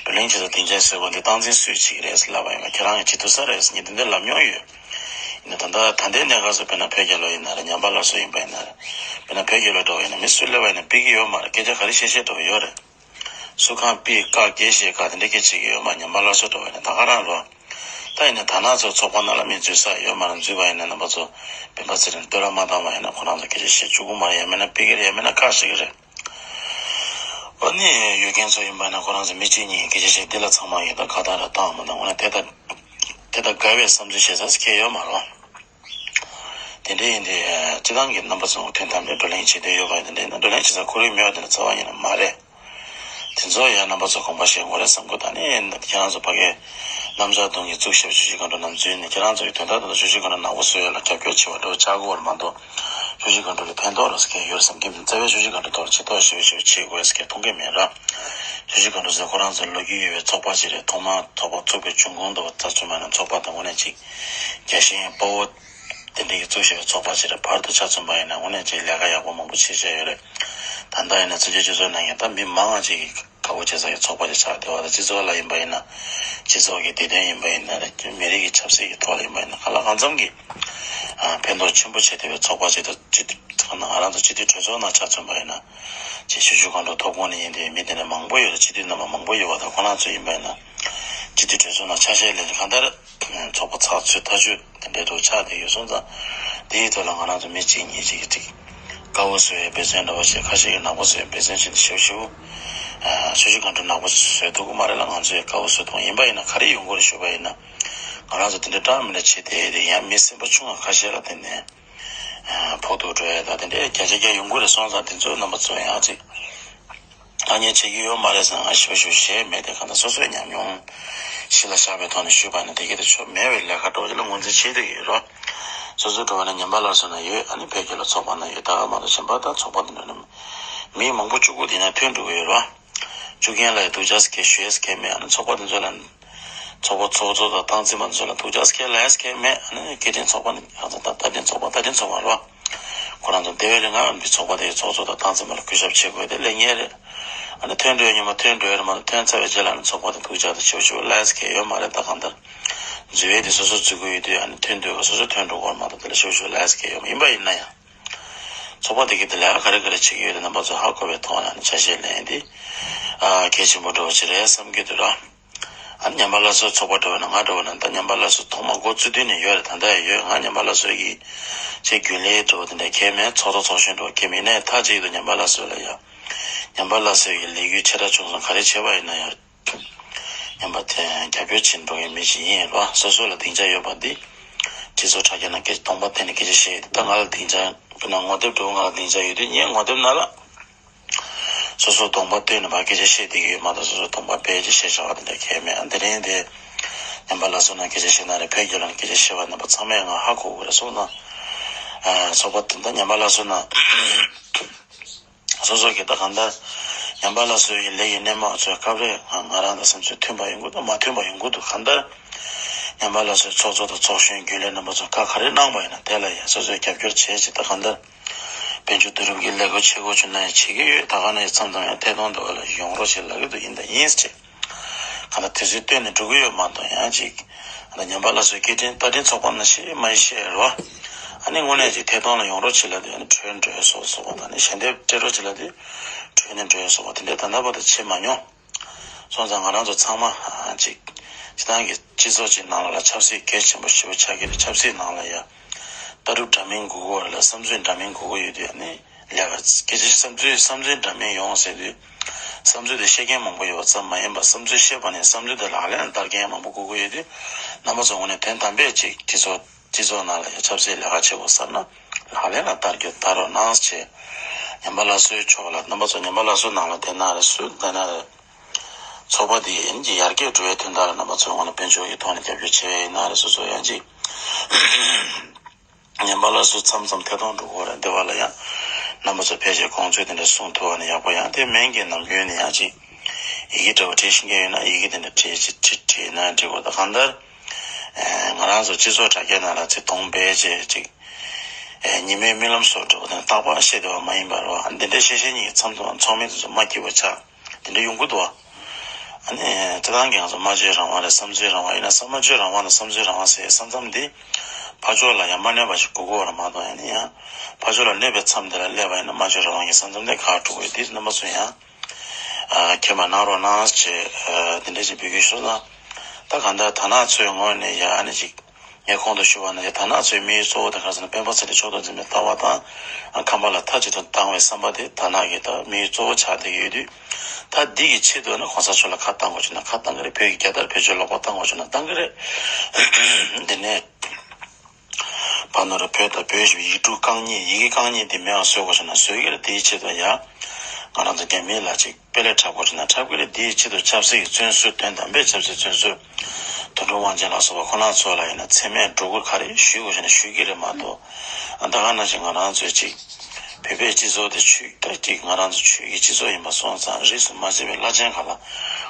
བགྲོ་གླེང་བྱེད་ས་སྡིངས་ཆ་ཟེར་བ་འདི་སྟངས་འཛིན་སུས་བྱེད་ཀྱི་རེད་ཟེར་ལབ་པ་ཡིན་ན་ཁྱེད་རང་གི་བྱེད་ཐུབ་ས་རེད་ཟེར་ངས་དེ་འདྲ་ལབ་མྱོང་ཡོད། ཡིན་ན་ད་ལྟ་ད་ལྟའི་གནས་སྐབས་སུ་དཔེར་ན་བོད་རྒྱལ་ལོ་ཡིན་ན་རེད་ཉམས་པ་སླར་གསོ་ཡིན་པ་ཡིན་ན་རེད། དཔེར་ན་བོད་རྒྱལ་ལོ་འགྲོ་བ་ཡིན་ན་མི་སུས་སླེབས་པ་ཡིན་ན་ཕེབས་ཀྱི་ཡོད་མ་རེད་སྐད་ཆ་ག་རེ་བཤད་བཤད་འགྲོ་གི་ཡོད་རེད། སུ་གང་པི་བཀའ་དགེ་བཤེས་བཀའ་དེ་འདྲ་སྐད་ཆ་གི་ཡོད་མ་ཉམས་པ་སླར་གསོ་འགྲོ་བ་ཡིན་ན་ད་ག་རང་རོ། ད་ཡིན་ན་ད་ནང་ཚོ་ཚོགས་པ་ནང་ལ་མི་འཛུལ་ས་ཡོད་མ་རེད་འཛུལ་བ་ཡིན་ན་རྣམ་པ་ཚོ་སྤེན་པ་ཚེ་རིང་བསྟོད་ར་མ་བཏང་བ་ཡིན་ན་ཁོ་རང་ཚོ་སྐད་ཆ་བཤད་བཅུག་གི་མ་རེད་ཡང་མིན་ན་ཕི་གི་རེད་ཡང་མིན་ན་ཁག་ཤིག་གི་རེད། ཨ་ནི་ཡོད་མཁན་ཚོ་ཡིན་པ་ན་ཁོ་རང་ཚོ་མི་གཅིག་གཉིས་སྐད་ཆ་བཤད་འདི་ལ་ཚང་མ་ཡིན་ད་ཁ་བཏང་ར་བཏང་མ་བཏང་འོ་ན་དེ་ལྟ་དེ་ལྟ་དགའ་བའི་བསམ་ཚུལ་བཤད་ས་ཁྱད་ཡོད་མ་རེད། དེ་འདྲ་ཡིན་དུས་སྤྱི་བཏང་གི་རྣམ་པ་ཚོ་དོན་དམ་ལ་བགྲོ་གླེང་བྱེད་འདོད་ཡོད་པ་ཡིན་དེ་འདྲ་ཡིན་ན་བགྲོ་གླེང་བྱེད་ས་ཁོར་ཡུག་མེད་པ་དེ་འདྲ་རྩ་བ་ཉིད་ནས་མ་རེད། དེ་ཚོ་ཡང་རྣམ་པ་ཚོ་དགོངས་པ་བཞེས་དགོས་རེད་བསམ་གི་འདུག་ད་ནི་ཁྱེད་རང་ཚོ་ཕ་གིའི་གནམ་ལྕགས་གདོང་གིས་བཙུགས་བཞག་པའི་ཆུ་བཞི་སྒང་དྲུག་ནང་འཛུལ་ནས་ཁྱེད་རང་ཚོ་ཡི་དོན་དག་དེ་ཚོ་ཆུ་བཞི་སྒང་དྲུག་ནག་པོ་བཟོ་ཡ་ལ་རྒྱབ་སྐྱོར་བྱེད་པ་འདྲ་བོ་ཆགས་ཀྱི་ཡོད་རེད་མ་གཏོགས་ཆུ་བཞི་སྒང་དྲུག་ལ་ཕན་ཐོགས་རེད་ཟེར་མཁན་ཡོད་རེད་བསམ་གྱི་མི་འདུག་རྩ་བའི་ཆུ་བཞི་སྒང་དྲུག་ཐོག་ལ་ཇུས་གཏོགས་ཞེ་པོ་ཞེ་པོ་བྱེད་དགོས་ཟེར་མཁན་མཐོང་གི་མེད་ར། ཆུ་བཞི་སྒང་དྲུག་ཟེར་ཁོ་རང་ཚོ་ལོ་རྒྱུས་ཡོད་པའི་ཚོགས་པ་ཅིག་རེད། ཐོག་མར་ཚོགས་པ་བཙུགས་པའི་འབྱུང་ཁུངས་དང་ཚབ་མཚོན་པ་ཡིན་ན་ཚོགས་པ་དང་དངོས་གནས་ཅིག་རྒྱལ་ཞེན་དཔའ་བོ་དེ་འདྲ་གི་བཙུགས་བཞག་པའི་ཚོགས་པ་ཅིག་རེད། བར་དུ་ཆ་མཚོན་པ་ཡིན་ན་དངོས་གནས་ཅིག་ལས་ཀ་ཡག་པོ་མང་པོ་བྱེད་བཞག་ཡོད་རེད། ད་ལྟ་ཡིན་ན་བཙན་བྱོལ་སྤྱི་ཚོགས་ནང་ཡང་ད་མི་མང་ང་ཅིག་གིས་དགའ་པོ་བྱེད་ས་ཀྱི་ཚོགས་པ་ཅིག་ཆགས་བསྡད་པ་དང་སྤྱི་ཚོགས་ལ་ཡིན་པ་ཡིན་ན་སྤྱི་ཚོགས་ཀྱི་བདེ་དོན་ཡིན་པ་ཡིན་ན་རེད། མི་རིགས་ཀྱི་ཆབ་སྲིད་ཀྱི་ཐོག་ལ་ཡིན་པ་ཡིན་ན་གང་ལ་གང་འཚམ་གྱི་ཕན་ཐོགས་ཆེན་པོ་བྱེད་བསྡད་པའི་ཚོགས་པ་ཅིག་དང་སྤྱི་འཐུས་ང་རང་ཚོ་སྤྱི་འཐུས་གྲོས་ཚོགས་ནང་ཆ་མཚོན་པ་ཡིན་ན། ཅེས་ཆུ་བཞི་སྒང་དྲུག་ཐོག་ཁོངས་ནས་ཡིན་དེ་མི་དེ་འདྲ་མང་པོ་ཡོད་རེད། སྤྱི་འཐུས་རྣམ་པ་མང་པོ་ཡོད་པ་དང་ཁོ་རང་ཚོ་ཡིན་པ་ཡིན་ན། སྤྱི་འཐུས་གྲོས་ཚོགས་ནང་ཆ་ཤས་ལེན་གང་ལྟར་ཚོགས་པ་ཚགས་ཚུད་ཐག་ཆོད་དེ་འདྲའི་ཐོག་ཆགས་བསྡད་ཡོད་སོང་ཙང་། དེའི་ཐོག་ལ་ང་རང་ཚོ་མི་གཅིག་གཉིས་གཅིག་གིས་ཅིག་དཀར་པོ་བཟོ་བའི་འབད་བརྩོན་འདྲ་བོ་བྱས་ཁ་ཤས་ཀྱིས་ནག་པོ་བཟོ་བའི་འབད་བརྩོན་བྱས་ནས་ཞེ་པོ་ཞེ་པོ་ཆུ་བཞི་སྒང་དྲུག་ནག་པོ་བཟོ་ཐུབ་ཀྱི་མ་རེད་ལ་ང་ཚོས་དཀར་པོ་བཟོ་ཐུབ་ཡིན་པ་ཡིན་ན་ག་རེ་ཡོང་གི་རེད་ཞུས་པ་ཡིན་ན། ང་རང་ཚོ་དེ་འདྲ་འདྲ་མི་འདྲ་བྱས་ཏེ་ཡང་མི་སེམས་པ་ཆུང་བ་ཁ་ཤས་ལ་བརྟེན་ནས། ཕོག་ཐུག་འགྲོ་ཡ་ད་དེ་འདྲའི་བརྒྱ་ཆ་བརྒྱ་ཡོང་གི་རེད་སོང་ཙང་དེ་ཚོའི་རྣམ་པ་ཚོ་ཡང་ཅིག་ ཐ་སྙད་བྱེད་ཀྱི་ཡོད་མ་རེད་ཟེར་ང་ཞིབ་ཞིབ་བཤད་མེད་དེ། གང་ལྟར་སོ་སོའི་ཉམས་མྱོང་གཞི་ལ་བཞག་པའི་ཐོག་ནས་ཞུས་པ་ནི་དེ་ག་དེ་ཆོ་མེད་པའི་ལས་ཀ་འགྲོ་ཡ་ལ་ངོས་འཛིན་བྱེད་དེ་ཡོད་རོ། སོ་སོའི་འགྲོ་བ་ནི་ཉམས་པ་སླར་གསོ་ན་ཡོད། ཨ་ནི་བོད་སྐད་ལ་ཚོགས་པ་ན་ཡོད། ད་ག་མ་གཏོགས་གཞན་པ་ད་ཚོགས་པ་དེ་འདྲ་ནི་མི་མང་པོ་བཅུ་དགུ་དེ་ན་ཐོན་འགྲོ་གི་ཡོད་རོ། བཅུ་རྒན་ལ་ཡང་སྡུག་ཅག་སྐད་ཞུ་ཡས་སྐད་མེད། ཨ་ནི་ཚོགས་པ་དེ་ཚོ་ལ་ཚོགས་པ་ཚོགས་གཙོ་དང་སྟངས་འཛིན་པ་ཚོ་ལ་སྡུག་ཅག་སྐད་ལ་ཡས་སྐད་མེད། ཨ་ནི་སྐད་འཕྲིན་ཚོགས་པ་ནི་ཨ་ཚོ་ད་ད་འཕྲིན་ཚོགས་པ་ད་འཕྲིན་ཚོགས་པ་རོ། ཁོ་རང་ཚོ་དེ་བས་རིང་ང་འདི་ཚོགས་པ་དེའི་ཚོགས་གཙོ་དང་སྟངས་འཛིན་པ་ལ་གུས་ཞབས་བྱེད་དགོས་དེ་ལས་ངེས་རེད། ཨ་ནི་ཐོན་འགྲོ་ཡས་ཉི་མ་ཐོན་འགྲོ་ཡས་རེད་མ་གཏོགས་ཐོན་ཚར་བའི་རྗེས་ལ་ཨ་ནི་ཚོགས་པ་དེ་སྡུག་ཅག་དང་ཞུ་ཞུ་ལ་ཡས་སྐད་ཡོད་མ་རེད། ད་གང་ལྟར་འཛུལ་ཡས་དེ་སོ་སོ་འཛུལ་དགོས་ཡོད་དུས་ཨ་ནི་ཐོན་འགྲོ་ག་སོ་སོ་ཐོན་འགྲོ་དགོས་མ་གཏོགས་དེ་ལ་ཞུ་ཞུ་ལ་ཡས་སྐད་ཡོད་མ་ཡིན་པ་ཡིན་ན་ཡང་། ཚོགས་པ་དེ་གི་དེ་ལ་ག་རེ་ག་རེ་བྱེད་ཀྱི་ཡོད་དེ་རྣམ་པ་ཚོ་ཧ་གོ་བའི་ཐོག་ནས་ནི་ཆ་ཤས་ལེན་ཏེ། ཨ་གལ་ཆེན་པོ་འགྲོ་བ་ཅིག་རེད་བསམ་གྱི་འདུག་ར། ཨ་ནི་ཉམས་པ་སླར་གསོའི་ཚོགས་པ་འགྲོ་བ་ན་ང་འགྲོ་བ་ན་ད་ཉམས་པ་སླར་གསོ་ཐོག་མ་འགོ་བཙུགས་དུས་ནས་ཡོད་རེད། ད་ལྟ་ཡང་ཡོད། ང་ཉམས་པ་སླར་གསོ་གི་ཆེས་རྒྱུན་ལས་འགྲོ་བ་དེ་འདྲ་ཁྱེད་མེད། ཚོགས་གཙོ་ཚོགས་གཞོན་འགྲོ་ཁྱེད་མེད་ནས་མཐའ་གཅིག་ཏུ་ཉམས་པ་སླར་གསོ་ལ་ཡ། ཉམས་པ་སླར་གསོའི་ལས་འགུལ་ཆེ་ཕྲ་ཆུང་གསུམ་ག་རེ་བྱས་པ་ཡིན་ན་ཡང་། ཉམས་པ་དེ་རྒྱབ་སྐྱོར་བྱེད་འགྲོ་མཁན་མི་ཞིག་ཡིན་རོ། སོ་སོ་ལ་སྡིངས་ཆ་ཡོད་པ་འདི། སྤྱི་ཚོགས་དྲ་རྒྱ་ནང་སྐད་སྟོང་པ་བསྟན་ནས་སྐད་ཆ་བཤད་ཡོད་དེ་ད་ང་ལ་སྡིངས་ཆ་ཁོ་ན་ངོ་དེབ་འགྲོ་ང་ལ་སྡིངས་ཆ་ཡོད་དུས་ངས་ངོ་དེབ་ནང་ལ། སོ་སོ་གདོང་པ་སྟོན་ནས་ཕར་སྐད་ཆ་བཤད་བསྡད་ཀྱི་ཡོད་མ་གཏོགས་སོ་སོ་གདོང་པ་ཕལ་ཆེར་བཤད་བྱ་བ་དེ་འདྲ་གང་ཡང་མེད། ཨ་དེ་རིང་དེ་ཉམས་པ་སླར་གསོ་ནང་སྐད་ཆ་བཤད་ན་རེད། བོད་རྒྱལ་ལོ་ནང་སྐད་ཆ་བཤད་པ་རྣམ་པ་ཚང་མས་ང་ཧ་གོ་གི་རེད་སོང་ཙང་། ཨ་ཚོགས་པ་དེ་འདྲ་ཉམས་པ་སླར་གསོ་ནང་སོ་སོ་གི་ད་གང་ལྟར་ཉམས་པ་སླར་གསོ་ཡི་ལས་ཀྱི་སྣེ་མོ་ཚོས་སྐབས་རེ་ང་ང་རང་དང་བསམ་ཚུལ་མཐུན་པ་ཡོང་གི་འདུག་མ་མཐུན་པ་ཡོང་གི་འདུག་གང་ལྟར་ཉམས་པ་སླར་གསོའི་ཚོགས་གཙོ་དང་ཚོགས་གཞོན་རྒྱུན་ལས་རྣམ་པ་ཚོ་བཀའ་ག་རེ་གནང་བ་ཡིན་ན་དེ་ལ་ཡང་སོ་སོས་རྒྱབ་སྐྱོར་བྱེད་ཅེས་ད་གང་ལྟར། དཔལ་འབྱོར་བསྡུ་རུབ་ཀྱི་ལས་འགུལ་བྱེད་དགོས་བྱུང་ན་ཡང་བྱེད་ཀྱི་ཡོད། ད་ག་ནང་བཞིན་མཚམས་མཚམས་ཡང་ཐད་གཏོང་འདྲ་བ་ལ་ཡོང་རོགས་བྱེད་ལབ་ཀྱི་འདུག་ཡིན་དང་ཡིན་ཟེར། གང་ལྟར་དུས་ཚོད་བཏོན་ནས་འགྲོ་གི་ཡོད་མ་གཏོགས་ཡང་ཅིག་ད་ཉམས་པ་སླར་གསོའི་སྐད་འཕྲིན་རྟ་མགྲིན་ཚོགས་པ་ནང་བཞིན་མ་ཡིན་ཤེས་རོ། ཨ་ནི་དངོས་གནས་ཅིག་ཐད་གཏོང་ལ་ཡོང་རོགས་བྱེད་ལབ་དུས་ཨ་ནི་བྲོས་འགྲོ་ཡ་སོགས་སོགས་པ་དང་ནི་ཞལ་འདེབས་སྤྲད་རོགས་བྱེད་ལབ་དུས་བྲོས་ནས་འགྲོ་ཡ་སོགས་པ་དེ་འདྲའི་ད་ལྟ་བར་དུ་བྱེད་མ་མྱོང་། སོང་ཙང་ང་རང་ཚོ་ཚང་མ་ཅིག་སྤྱི་བཏང་གི་སྤྱི་ཚོགས་ཅིག་ནང་ལ་ཆབ་སྲིད་གལ་ཆེན་པོ་ཞེ་པོ་ཆགས་ཀྱི་རེད། ཆབ་སྲིད་ནང་ལ་ཡ་ལྟ་གྲུབ་འདྲ་མིན་དགོས་ཀྱི་ཡོད་རེད་ལ་བསམ་ཚུལ་འདྲ་མིན་དགོས་ཀྱི་ཡོད་དུས་ཨ་ནི་ལས་ཀ་སྐད་ཆ་བསམ་ཚུལ་བསམ་ཚུལ་འདྲ་མིན་ཡོང་ཟེར་དུས་བསམ་ཚུལ་དེ་བཤད་མཁན་མང་པོ་ཡོད་པ་ཙམ་མ་ཡིན་པར་བསམ་ཚུལ་བཤད་པ་ནས་བསམ་ཚུལ་དེ་ལག་ལེན་ལ་བསྟར་མཁན་མང་པོ་དགོས་ཀྱི་ཡོད་དུས་རྣམ་པ་ཚོ་ངོས་ནས་དོན་དམ་པས་ཅིག་སྤྱི་ཚོགས་སྤྱི་ཚོགས་ནང་ལ་ཡ་ཆབ་སྲིད་ལས་ཀ་བྱེད་དགོས་བསམ་ན་ལག་ལེན་ལ་བསྟར་རྒྱུ་བསྟར་རོགས་གནང་ཞེས། ཉམས་པ་སླར་གསོའི་ཕྱོགས་ལ་རྣམ་པ་ཚོ་ཉམས་པ་སླར་གསོའི་ནང་ལ་བསྡད་ན་རེད། སུ་བསྡད་ན་རེད། ཚོགས་པ་འདི་ཡིན་གྱི་ཡར་རྒྱས་འགྲོ་བའི་དོན་དག་ལ་རྣམ་པ་ཚོས་ངོས་ནས་དཔལ་འབྱོར་གྱི་ཐོག་ནས་རྒྱབ་སྐྱོར་བྱེད་པ་ཡིན་ན་རེད། སོ་སོ་ཡང་ཅིག་ཉམས་པ་སླར་གསོ་མཚམས་མཚམས་ཐད་གཏོང་འགྲོ་དགོས་རེད། འདི་བ་ལ་ཡང་རྣམ་པ་ཚོ་ཕལ་ཆེར་དགོངས་ཚུལ་དེ་འདྲ་གསུང་ཐུབ་པ་ནི་ཡག་པོ། ཡང་དེ་མིན་གྱི་ནམ་རྒྱུན་ནས་ཡང་ཅིག་ཡི་གེ་འདྲ་བོ་བྲིས་ཤེས་མཁན་ཡོད་ན་ཡི་གེ་དེ་འདྲ་བྲིས་བྲིས་བྲིས་ན་འགྲིག་གོ་ད་གང་ལྟར་ང་རང་ཚོ་སྤྱི་ཚོགས་དྲ་རྒྱ་ནང་ལ་ཚིག་གདོང་སྦས་བྱས་ཅིག་ཉི་མའི་རྨི་ལམ་བཟོ་འདྲ་བོ་དང་རྟག་པར་བཤད་བསྡད་པ་མ་ཡིན་པ་རེད་བ། འདི་འདྲའི་བཤད་བཤད་གཉིས་ཀྱི་མཚམས་མཚམས་ཚོགས་མི་དེ་ཚོ་མ་སྐྱིད་པ་ཆགས། དེ་འདྲ་ཡོང་གི་འདུག་བ། ཨ་ནི་སྤྱིར་བཏང་གི་ང་ཚོ་སྨྲ་བརྗོད་རང་དབང་རེད། བསམ་ཚུལ་རང་དབང་ཡིན་ན་བསམ་སྨྲ་བརྗོད་རང་དབང་དང་བསམ་ཚུལ་རང་དབང་ཟེར་ས་མཚམས་འདི་ཕར་ཕྱོགས་ལ་ཡང་མ་གནས་པ་ཞིག་དགོས་ཀྱི་ཡོད་རེད་མ་གཏོགས་ཡང་ནི་ཡང་ཕར་ཕྱོགས་ལ་གནས་པའི་མཚམས་དེ་ལ་སླེབས་པ་ཡིན་ན་སྨྲ་བརྗོད་རང་དབང་གི་ས་མཚམས་དེ་ཁག་འགྲོ་གི་ཡོད། དེ་རྣམ་པ་ཚོ་ཡང་ཨ་མཁྱེན་པ་གནང་རོགས་གནང་ཞེས་ཨ་དེ་འདྲ་ཞིག་འབོད་སྐུལ་ཞུ་ན། ད་གང་ལྟར་དར་ནག་ཚོའི་ངོས་ནས་ཡང་ཨ་ནི་ཅིག་ངས་གོང་དུ་ཞུས་པ་ནང་བཞིན་དར་ནག་ཚོའི་དམིགས་ཡུལ་གཙོ་བོ་དེ་ག་རེ་ཟེར་ན་སྤེན་པ་ཚེ་རིང་མཆོག་ཏུ་འཛིན་པའི་ལྟ་བ་དང་ཁམས་པ་ལ་མཐའ་གཅིག་ཏུ་བཏང་བའི་བསམ་པ་དེ་དར་ནག་གི་ད་དམིགས་ཡུལ་གཙོ་བོ་ཆགས་བསྡད་ཡོད་དུས། ད་འདི་གི་ཆེད་དུ་ནི་གོང་ས་མཆོག་ལ་ཁ་བཏང་དགོས་བྱུང་ན་ཁ་བཏང་གི་རེད། བོད་ཀྱི་རྒྱལ་དར་བེད་སྤྱོད་ལོག་པ་བཏང་དགོས་བྱུང་ན་བཏང་གི་རེད། འདི་ནས་བར་ནོར་བོད་དང་བོད་ཞེས་པའི་ཡིག་འབྲུ་རྐང་གཉིས་ཡི་གེ་རྐང་གཉིས་འདི་མེད་པ་བཟོ་དགོས་བྱུང་ན་བཟོ་གི་རེད། དེའི་ཆེད་དུ་ཡང་ང་རང་ཚོ་རྒྱ་མི་ལ་ཅིག་དཔེ་ལས་འཁྲབ་དགོས་བྱུང་ན་འཁྲབ་ཀྱི་རེད། འདིའི་ཆེད་དུ་ཆབ་སྲིད་ཀྱི་བཙོན་ཟུར་དོན་དམ་པའི་ཆབ་སྲིད་བཙོན་ཟུར་དོན་གྲུབ་དབང་ཆེན་ལ་སོགས་པ་ཁོ་རང་ཚོ་ལ་ཡིན་ན་མཚན་སྨད་སྒྲོ་སྐུར་ག་རེ་ཞུ་དགོས་བྱུང་ན་ཞུ་གི་རེད་མ་གཏོགས། ད་ག་ནང་བཞིན་ང་རང་ཚོའི་ཅིག་བོད་པའི་སྤྱི་ཚོགས་དེ་ཆོས་ད་ཅིག་ང་རང་ཚོ་ཆོས་ཀྱི་སྤྱི་ཚོགས་ཡིན་པ་སོང་ཙང་རིས་སུ་མ་ཆད་པའི་བླ་ཆེན་ཁག་ལ་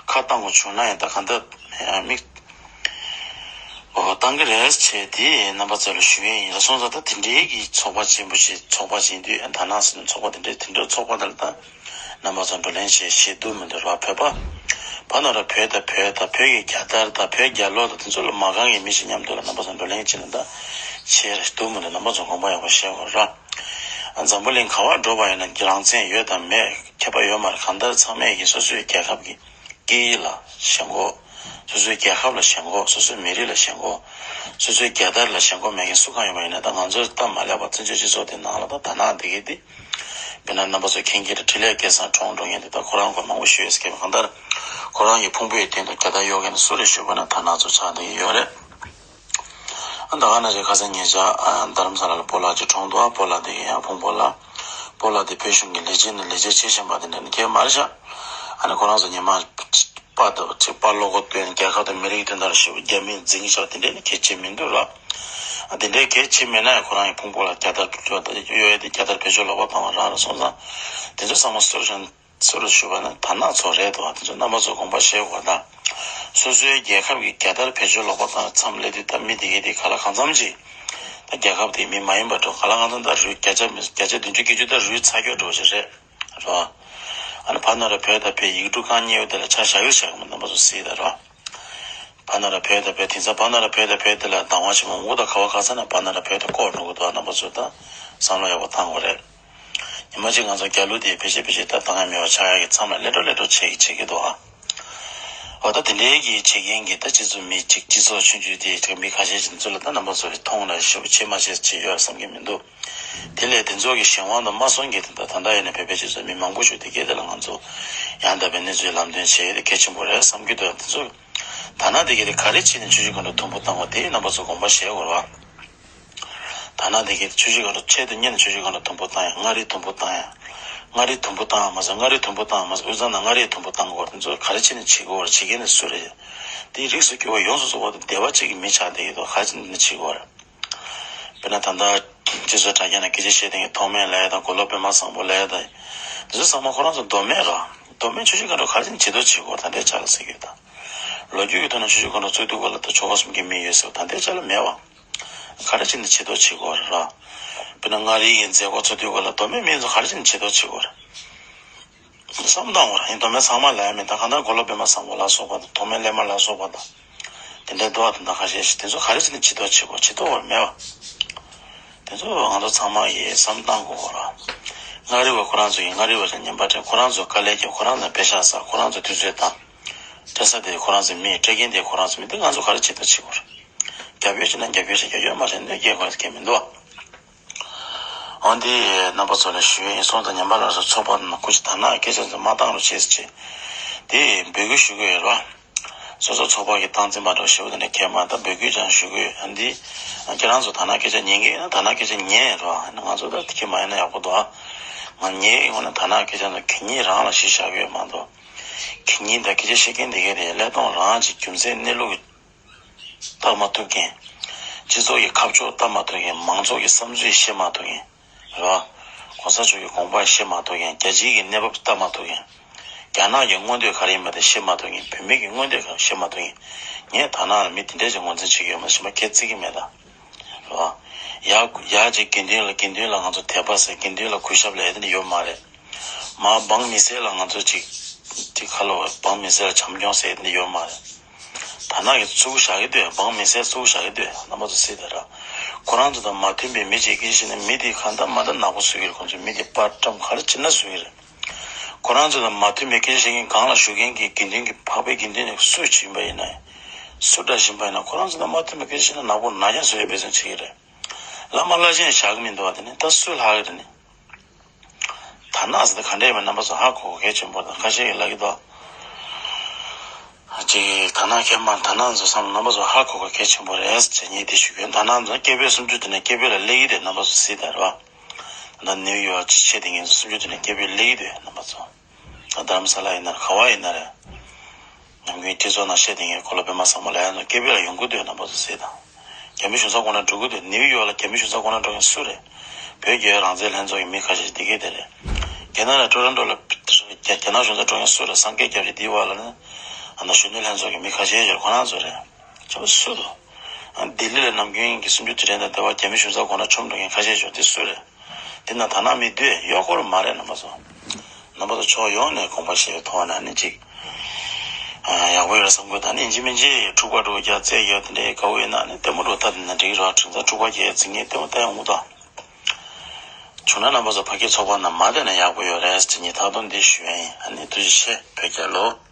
ཁ་བཏང་དགོས་བྱུང་ན་ཡང་ད་ག་འདྲ་མིག་ཨོ་བཏང་གི་རེད་བྱས་དེ་རྣམ་པ་ཚོ་ལ་ཞུ་ཡས་ཡིན་ལ། སོང་ཙང་ད་དེ་འདྲའི་གི་ཚོགས་པ་ཆེན་པོ་ཞིག་ཚོགས་པ་ཡིན་དུས་དར་ནག་ཟེར་ན་ཚོགས་པ་དེ་འདྲའི་དེ་འདྲའི་ཚོགས་པ་དེ་ལ་ད། རྣམ་པ་ཚོ་བགྲོ་གླེང་བྱེད་ཤེས་འདུག་མི་འདུག་ར། བོད་པ་བར་ནོར་ར་བོད་དང་བོད་དང་བོད་ཀྱི་རྒྱལ་དར་དང་བོད་རྒྱལ་གླུ་དང་དེ་ཚོ་ལ་མ་གང་གི་མི་ཞིག་མཉམ་དུ་ལ་རྣམ་པ་ཚོ་བགྲོ་གླེང་བྱེད་ན་ད་བྱེད་རེ་འདུག་མི་འདུག་རྣམ་པ་ཚོ་དགོངས་པ་ཡག་པོ་བཞེས་དགོས་ར། འཛམ་བུ་གླིང་ག་བར་འགྲོ་བ་ཡིན་ན་རང་བཙན་ཡོད་དང་མེད་ཁྱད་པར་ཡོད་མ་རེད། གང་ལྟར་ཚང་མས་ཀྱི་སོ་སོའི་རྒྱལ་ཁབ་ཀྱི་སྐད་ཡིག་ལ་ཞེན་ཁོག་སོ་སོའི་རྒྱལ་ཁབ་ལ་ཞེན་ཁོག་སོ་སོའི་མི་རིགས་ལ་ཞེན་ཁོག་སོ་སོའི་རྒྱལ་དར་ལ་ཞེན་ཁོག་མེད་མཁན་སུ་གང་ཡོད་པ་ཡིན་ན་ད་ང་ཚོའི་སྟབས་མ་ལེགས་པ་བཙན་བྱོལ་སྤྱི་ཚོགས་དེ་ནང་ལ་ད་དར་ནག་འདི་གས་དེ། དཔེར་ན་རྣམ་པ་ཚོ་མཁྱེན་གྱི་རེད། འཕྲིན་ལས་སྐལ་བཟང་གྲོངས་འགྲོ་མཁན་དེ་དག་ཁོ་རང་སྐོར་མང་པོ་ཞུ་ཡོད་སྐད་པ། གང་ལྟར་ཁོ་རང་གི་ཕུང་པོའི་སྟེང་དུ་རྒྱལ་དར་གཡོག་མཁན་སུ་རེད་ཞུས་པ་ན་དར་ནག་ཚོ་ཆགས་བསྡད་ཀྱི་ཡོད་རེད། ཨ་ད་ག་ནང་བཞིན་ཁ་སང་ཉེ་ཆར་ཨ་རྡ་རམ་ས་ལ་ལ་སྤོ་ལགས་ཅིག་གྲོངས་འདུག་ཨ་སྤོ་ལགས་དེ་གི་ཡང་ཕུང་པོ་ལ་སྤོ་ལགས་དེ་བོད་གཞུང་གི་ལས་བྱེད་ནས་ལས་བྱེད་བྱེད་བཞིན་པ་དེ་འདྲ་ནི་གལ་མ་རེད་ཤག་ཨ་ནི་ཁོ་རང་ཚོ་ཉི་མ་པ་དང་ཅིག་པར་བློ་ཁོག་བཏོན། རྒྱལ་ཁབ་དང་མི་རིགས་དོན་དག་ལ་ཞེ་པོ་རྒྱ་མིས་འཛིང་ཤོག་དེ་འདྲས་ནི་གལ་ཆེ་མི་འདུག་ར། ཨ་དེ་འདྲས་གལ་ཆེ་མེད་ན་ཡང་ཁོ་རང་གི་ཕུང་པོ་ལ་རྒྱལ་དར་འཕྲོག་ད་གཡོ་ཡ་དེ་རྒྱལ་དར་བེད་སྤྱོད་ལོག་པ་བཏང་བ་རང་རེད། སོང་ཙང་དེ་ཚོ་ཚང་མ་སུ་རེད་ཤོད་སུ་རེད་ཞུས་པ་ན་དར་ནག་ཚོ་རེད་འདུག་དེ་ཚོ་རྣམ་པ་ཚོ་དགོངས་པ་བཞེས་དགོས་ད། སོ་སོའི་རྒྱལ་ཁབ་ཀྱི་རྒྱལ་དར་བེད་སྤྱོད་ལོག་པ་བཏང་མཚམས་སླེབས་དུས་ད་མི་དེ་གའི་དེ་ག་ལ་གང་འཚམ་ཅིག་ད་རྒྱལ་ཁབ་དེའི་མི་མ་ཡིན་པ་འགྲོ་ག་ལ་གང་འཚམ་ད་རུས་བརྒྱ་ཆ་མི་བརྒྱ་ཆ་བདུན་ཅུ་བརྒྱད་ཅུ་ད་རུས་ཚ་སྐྱོ་འགྲོ་ཞིག་རེད། རོ། ཨ་ནི་ཕ་ན་ར་བོད་དང་བོད་ཡིག་འབྲུ་གང་རྙེད་ཡོད་དེ་ལ་ཆ་བཞག་ཡོད་བཞག་གི་མ་རྣམ་པ་ཚོ་སྲིད་ད་རོ། ཕ་ན་ར་བོད་དང་བོད་དེང་སང་ཕ་ན་ར་བོད་དང་བོད་དེ་ལ་དང་བ་ཆེན་མོ་འུ་དང་ག་བ་ག་ས་ན་ཕ་ན་ར་བོད་དང་ལྐོག་འགྲོ་གི་འདུག་རྣམ་པ་ཚོ་ད་བསམ་བློ་ཡག་པོ་བཏང་དགོས་རེད། ཉི་མ་གཅིག་ང་ཚོ་རྒྱ་ལོ་དེ་ཕལ་ཆེར་ཕལ་ཆེར་ད་བཏང་ཡ་མེད་པ་ཆགས་ཡ་གི་མཚམས་ལ་ལེ་འགྲོ་ལེ་འགྲོ་བྱེད་ཀྱི་བྱེད་ཀྱི་འདུག་ཨ། འོ་ད་དེ་འདྲའི་གི་བྱེད་མཁན་གྱི་ད་སྤྱི་ཚོགས་མི་གཅིག་སྤྱི་ཚོགས་ཆུང་ཆུང་དེ་ཅིག་མི་ཁ་ཤས་ཅིག་ཚོ་ལ་ད་རྣམ་པ་ཚོ་གི་མཐོང་ལ་ཞེ་པོ་བྱེད་མ་བྱེད་ཅིག་ཡོད་བསམ་གྱི་མི་འདུག་དེ་ལས་དེ་ཚོ་གི་གཞན་དབང་དུ་མ་སོང་གི་དེ་ད་ད་ལྟ་ཡིན་ན་བོད་པའི་སྤྱི་ཚོགས་མི་མང་པོ་ཞིག་དེ་སྐད་དེ་ལ་ང་ཚོ་ཡང་དག་པའི་གནས་ཚུལ་ལམ་སྟོན་བྱེད་ཡ་དེ་གལ་ཆེན་པོ་རེད་བསམ་གྱི་འདུག་དེ་ཚོ་ད་ན་དེ་གི་དེ་ག་རེ་བྱས་ནས་ཆུ་བཞི་སྒང་དྲུག་དུམ་བུ་བཏང་བ་དེ་རྣམ་པ་ཚོ་དགོངས་པ་བཞེས་དགོས་རེད་བ། ད་ན་དེ་གི་ཆུ་བཞི་སྒང་དྲུག་ཆེད་དུ་གཉེར་ནས་ཆུ་བཞི་སྒང་དྲུག་དུམ་བུ་བཏང་ཡ། མངའ་རིས་དུམ་བུ་བཏང་ཡ། མངའ་རིས་དུམ་བུ་བཏང་མ་ཟད་མངའ་རིས་དུམ་བུ་བཏང་མ་ཟད་དབུས་གཙང་ནང་མངའ་རིས་དུམ་བུ་བཏང་དགོས། དེ་ཚོ་ག་རེ་བྱས་ནས་བྱེད་དགོས་རེད། བྱེད་མཁན་དེ་སུ་རེད། དེ་རིགས་སུ་སྐྱེ་བོ་ཡོངས་སུ་རྫོགས་པ་དང་སྡེ་བ་གཅིག་གི་མི་ཆགས་བསྡད་ཀྱི་འདུག་ག་རེ་བྱས་ནས་བྱེད་དགོས་རེད། དཔེར་ན་ད་ལྟ་སྤྱི་ཚོགས་དྲ་རྒྱ་ནང་སྐད་ཆ་བཤད་མཁན་ཐོགས་མེད་ལབ་ཡ་དང་མགོ་ལོག་པད་མ་བཟང་པོ་ལབ་ཡ་དང་། དེ་ཚོ་ཚང་མ་ཁོ་རང་ཚོ་མདོ་སྨད་ར། མདོ་སྨད་ཆུ་བཞི་སྒང་དྲུག་ག་རེ་བྱས་ནས་བྱེད་དོ་བྱེད་དགོས་རེད། ད་ལྟའི་ཆ་ལ་ཟེར་གྱི་ཡོད་ད། ལོ་རྒྱུས་ཀྱི་ཐོག་ནས་ཆུ་བཞི་སྒང་དྲུག་གཙོས་སྡུད་སྐོར་ལ་ད་ཆོལ་ཁ་གསུམ་གྱི་མི་ཡོད་ཟེར་བ་ད་ལྟའི་ཆ་ལ་མེད་བ། ག་རེ་བྱས་ནས་བྱེད་དོ་བྱེད་དགོས་རེད་ར། དཔེར་ན་མངའ་རིས་ཀྱི་མཛད་སྒོ་ཚོགས་དུས་སྐབས་ལ་མདོ་སྨད་མི་ཚོ་ག་རེ་བྱས་ནས་བྱེད་དོ་བྱེད་དགོས་རེད། བསམ་བཏང་དགོས་རེད། ཡིན་མདོ་སྨད་ཚང་མ་ལ་ཡ་མེད་ད་གང་ལྟར་མགོ་ལོག་པད་མ་བཟང་པོ་ལ་སོགས་པ་དང་ཐོགས་མེད་གླེན་མ་ལ་སོགས་པ་དང་། དེ་འདྲའི་འདུག་བ་དེ་འདྲ་ཁ་ཤས་ཤིག་དེ་ཚོ་ག་རེ་བྱས་ནས་བྱེད་དོ་བྱེད་དགོས་བྱེད་དོ་བར་མེད་བ། དེ་ཚོ་ང་ཚོ་ཚང་མ་ཡིས་བསམ་བཏང་དགོས་རེད། མངའ་རིས་པ་ཁོ་རང་ཚོ་ཡིན་མངའ་རིས་པ་ཚོ་ཉན་པ་དྲན་ཁོ་རང་ཚོ་དཀའ་ལས་རྒྱབ་ཁོ་རང་ཚོ་པེ་ཤག་ཟ་ཁོ་རང་ཚོ་དུས་ཚོད་བཏང་། སྤྲད་ས་དེ་ཁོ་རང་ཚོའི་མི། སྤྲད་མཁན་དེ་ཁོ་རང་ཚོའི་མི། དེ་ང་ཚོ་ག་རེ་བྱེད་དོ་བྱེད་དགོས་རེད། རྒྱབ་སྐྱོར་བྱེད་ན་རྒྱབ་སྐྱོར་བྱེད། རྒྱབ་སྐྱོར་མ་བྱེད་ན་རྒྱལ་ཁོ་རང་ཚོ་སྐད་མི་འདུག་བ། འོན་ཏེ་རྣམ་པ་ཚོ་ལ་ཞུ་ཡས་ཡིན་སོང་ཙང་ཉམས་པ་སླར་གསོ་ཚོགས་པ་ནང་སྐུ་མཁྱེན་ད་ནང་སྐད་ཆ་ཚོ་མ་བཏང་རོགས་བྱེད་ཟེར་བྱས། དེ་འབོད་སྐུལ་ཞུ་གི་ཡོད་རེད་བ། སོ་སོ་ཚོགས་པ་གི་སྟངས་འཛིན་པ་འདྲ་བོ་ཞེ་པོ་དེ་འདྲ་ཁྱེད་མ་ད་འབོད་སྐུལ་ཀྱང་ཞུ་གི་ཡོད། འདི་ཁྱེད་རང་ཚོ་ད་ནང་སྐད་ཆ་ཉན་གི་ཡོད་ན་ད་ནང་སྐད་ཆ་ཉན་རོགས། ང་ཚོ་ད་ཁྱེད་མ་ཡིན་ན་ཡག་པོ་འདུག་ཨ། ང་ཉན་ཡོང་ན་ད་ནང་སྐད་ཆ་ཚོ་གད་སྙིགས་རང་ལ་གཞི་བཞག་གི་ཡོད་མ་གཏོགས། གད་སྙིགས་དང་སྐད་ཆ་བཤད་མཁན་འདི་གས་དེ་ཀླད་སྟོང་རང་གི་རྒྱུ་མཚན་གནས་ལུགས་ཀྱི་ལྟ་མ་ཐུབ་མཁན། སྤྱི་ཚོགས་ཀྱི་ཁ་ཕྱོགས་ལྟ་མ་ཐུབ་མཁན། མང་ཚོགས་ཀྱི་བསམ་ཚུལ་ཤེས་མ་ཐུབ་མཁན། རེད་བ། གོང་ས་མཆོག་གི་དགོངས་པ་ཤེས་མ་ཐུབ་མཁན། རྒྱལ་སྤྱིའི་གི་གནས་བབ་ལྟ་མ་ཐུབ་མཁན། རྒྱ་ནག་གི་མངོན་འདོད་ག་རེ་ཡིན་པ་དེ་ཤེས་མ་ཐུབ་མཁན། བོད་མི་གི་མངོན་འདོད་ག་རེ་ཤེས་མ་ཐུབ་མཁན། ངས་ད་ནང་ལ་མི་དེ་འདྲས་ཅིག་ངོས་འཛིན་བྱེད་ཀྱི་ཡོད་མ་རེད། གཞན་པ་ཁྱེད་བརྩི་གི་མེད་ད། རེད་བ། ཡ་ཡ་ཅིག་དགེ་འདུན་ལ་དགེ་འདུན་ལ་ང་ཚོ་དད་པ་ཟེར། དགེ་འདུན་ལ་གུས་ཞབས་ལ་ཡ་དེ་འདྲ་ཡོད་མ་རེད། མ་འབངས་མི་སེར་ལ་ང་ཚོ་ཅིག་ཅིག་ཁ་ལོ་འབངས་མི་སེར་ལ་བྱམས་སྐྱོང་ཟེར་ཡ་དེ་འདྲ་ཡོད་མ་རེད། ད་ནང་གི་ཚུགས་བཞག་གི་འདུག་འབངས་མི་སེར་ཚུགས་བཞག་གི་འདུག་རྣམ་པ་ཚོ་སྲིད་དེ་ར། ཁོ་རང་ཚོ་དང་མ་མཐུན་པའི་མི་གཅིག་གིས་བྱས་ནས་མི་དེ་གང་ལྟར་མ་ལྟར་ནག་པོ་བཟོ་གི་རེད། ཁོང་ཚོས་མི་དེ་པར་བཀྲམ་ག་རེ་བྱེད་ན་བཟོ་གི་རེད། ཁོ་རང་ཚོ་དང་མ་མཐུན་པའི་སྐད་ཆ་བཤད་མཁན་སྒང་ལ་བཞུགས་མཁན་གྱི་དགེ་འདུན་གྱི་འཕགས་པའི་དགེ་འདུན་ནས་སུ་ཡིན་པ་ཡིན་ན། སུ་འདྲ་བཞིན་པ་ཡིན་ན་ཁོ་རང་ཚོ་དང་མ་མཐུན་པའི་སྐད་ཆ་བཤད་ན་ནག་པོ་ནག་རྐྱང་བཟོ་ཡའི་འབད་བརྩོན་བྱེད་ཀྱི་རེད། བླ་མ་བླ་ཆེན་བཞག་གི་མི་འདུག་བ། དེ་ནི་ད་སུས་ལྷག་གི་རེད་ནི། དར་ནག་ཟེར་དེ་ག་འདྲ་ཡིན་པ་རྣམ་པ་ཚོ་ཧ་གོ་གོ་གལ་ཆེན་པོ་རེད། ཁ་ཤས་ཀྱིས་ལབ་ཀྱི་འདུག་ཅིག་དར་ནག་མཁན་མ་དར་ནག་ཚོ་བསམ་རྣམ་པ་ཚོ་ཧ་གོ་གོ་གལ་ཆེན་པོ་རེད་ཟེར་ངས་དེ་ཞུ་གི་ཡོད། དར་ནག་ཚོ་སྐད་འབོད་སུམ་ཅུ་དེ་ནས་སྐད་འབོད་ལ་སླེབས་ཀྱི་འདུག་རྣམ་པ་ཚོ་གཟིགས་དང་རེད་བ། ད་ནིའུ་ཡོག་ཆེ་དེ་ངས་ཚོ་སུམ་ཅུ་དེ་ནས་སྐད་འབོད་སླེབས་ཀྱི་འདུག་རྣམ་པ་ཚོ། ད་རྡ་རམ་ས་ལ་ཡིན་ན་རེད། ག་བ་ཡིན་ན་རེད། ནམ་རྒྱུན་སྤྱི་ཚོགས་ནང་བཤད་དེ་ངས་གོ་ལ་པད་མ་བཟང་པོ་ལ་ཡང་སྐད་འབོད་ལ་ཡོང་གི་འདུག་རྣམ་པ་ཚོ་གཟིགས་དང་། རྒྱ་མི་གཞུང་ཚབ་ཁོ་ན་འགྲོ་གི་འདུག་ནིའུ་ཡོག་ལ་རྒྱ་མི་གཞུང་ཚབ་ཁོ་ན་འགྲོ་མཁན་སུ་རེད། བོད་རྒྱལ་ཡོངས་རང་བཙན་ལྷན་ཚོགས་ཀྱི་མི་ཁ་ཤས་ཤིག་དེ་གས་དེ་རེད། རྒྱ་ནག་ལ་ཊོ་རོན་ཊོ་ལ་རྒྱ་རྒྱ་ནག་གཞུང་ཚབ་འགྲོ་མཁན་སུ་རེད། སངས་རྒྱས་སྐྱབས་རྗེ་འདི་བ་ལ་ནི་ཨ་ན་གཞོན་ནུ་ལྷན་ཚོགས་ཀྱི་མི་ཁ་ཤས་ཡོད་ཁོ་རང་ཚོ་རེད། ཁྱོད་སུ་འདུག་ཨ་ལྡི་ལི་ལ་ནམ་རྒྱུན་གྱི་སུམ་ཅུ་དུས་དྲན་དང་ལྡན་པ་རྒྱ་མི་གཞུང་ཚབ་ཁོ་ན་མཆོངས་འགྲོ་མཁན་ཁ་ཤས་ཤོག་དེ་སུ་རེད། དེ་ན་ད་ནང་མི་སྡོད་ཡོད་སྐོར་མ་རེད་རྣམ་པ་ཚོ། རྣམ་པ་ཚོ་ཕྱོགས་ཡོངས་ནས་དགོངས་པ་བཞེས་པའི་ཐོག་ནས་ནི་ཅིག་ཨ་ཡག་པོ་ཡོད་བསམ་གི་ད་ནི་ཡིན་གཅིག་མིན་གཅིག་འཁྲུག་པ་འགྲོ་རྒྱུ་རྩེད་རྒྱུ་དེ་འདྲའི་དགའ་བོ་ཡིན་ན་ནི་ལྟད་མོ་འགྲོ་ཐབས་དེ་ན་འགྲིག་རོགས། དྲིན་ཚ་འཁྲུག་པ་རྒྱག་འཛིང་ངེས་ལྟད་མོ་ལྟ་ཡོང་གི་ད། བྱུང་ན་རྣམ་པ་ཚོ་ཕ་གིའི་ཚོགས་པ་ནང་མ་བསྡད་ན་ཡག་པོ་ཡོད་རེད་ཅེས་ངས་ཐག་དོན་འདི་ཞུ་ཡ་ཡིན། ཨ་ནི་ཐུགས་རྗེ་ཆེ། བོད་རྒྱལ་ལོ།